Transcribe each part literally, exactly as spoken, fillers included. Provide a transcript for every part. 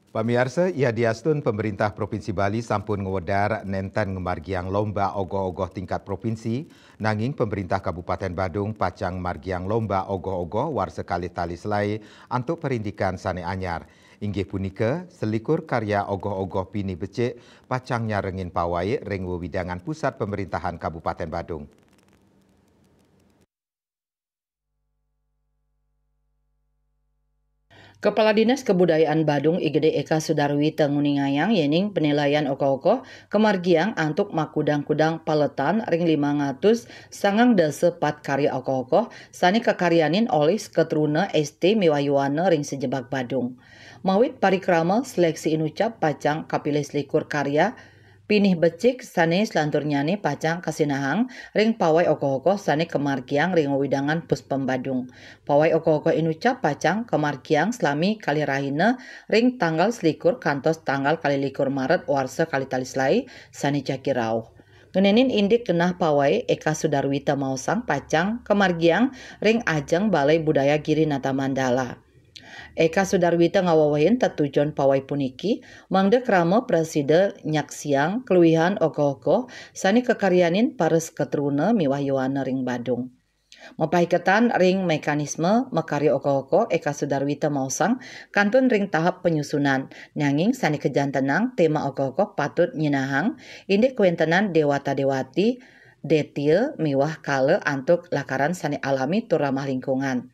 Pamiarsa, yadiastun pemerintah Provinsi Bali sampun ngwedar nenten ngamargiang lomba ogoh-ogoh tingkat provinsi, nanging pemerintah Kabupaten Badung pacang margiang lomba ogoh-ogoh warsa kalih tali selaé antuk parindikan sané anyar. Inggih punika, selikur karya ogoh-ogoh pinih becik pacang nyarengin pawai ring wewidangan pusat pemerintahan Kabupaten Badung. Kepala Dinas Kebudayaan Badung I G D Eka Sudarwita nguningayang yéning penilaian ogoh-ogoh kamargiang antuk makudang-kudang paletan ring limang atus sangang dasa pat karya ogoh-ogoh sané kakaryanin olih Seketruna S T miwah Yuana ring sajebag Badung. Mawit parikrama seleksi inucap pacang kapilih selikur karya pinih becik sané selanturnyané pacang kasinahang ring pawai ogoh-ogoh sané kamargiang ring wewidangan Puspem Badung. Pawai ogoh-ogoh inucap pacang kamargiang salami kalih rahina ring tanggal selikur kantos tanggal kalih likur Maret warsa kalih tali selaé sané jagi rauh. Ngenénin indik genah pawai, Eka Sudarwita maosang pacang kamargiang ring ajeng Balai Budaya Giri Nata Mandala. Eka Sudarwita ngawewehin tetujon pawai puniki, mangda krama prasida nyaksiang kaluihan ogoh-ogoh sané kakaryanin para Seketruna miwah Yuana ring Badung. Mapaiketan ring mekanisme makarya ogoh-ogoh, Eka Sudarwita maosang kantun ring tahap panyusunan, nanging sané kajantenang tema ogoh-ogoh patut nyinahang indik kawéntenan déwata-déwati, détia miwah kala antuk lakaran sané alami tur ramah lingkungan.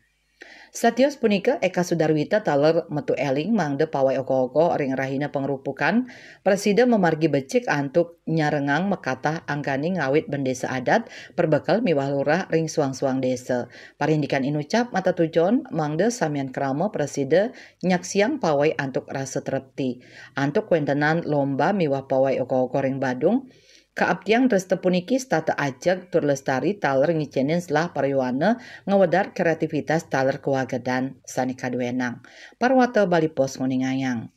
Satios punika, Eka Sudarwita taler metu éling mangda pawai ogoh-ogoh ring rahina pangrupukan prasida mamargi becik antuk nyarengang makatah angganing ngawit bendésa adat, perbekel miwah lurah ring suang-suang désa. Parindikan inucap matetujon mangda samian krama prasida nyaksiang pawai antuk rasa trepti. Antuk kawéntenan lomba miwah pawai ogoh-ogoh ring Badung, kaaptiang dresta puniki setata ajeg tur lestari taler ngicénin selah para Yuana ngwedar kreativitas taler kawagedan sané kaduénang. Parwata Bali Post nguningayang.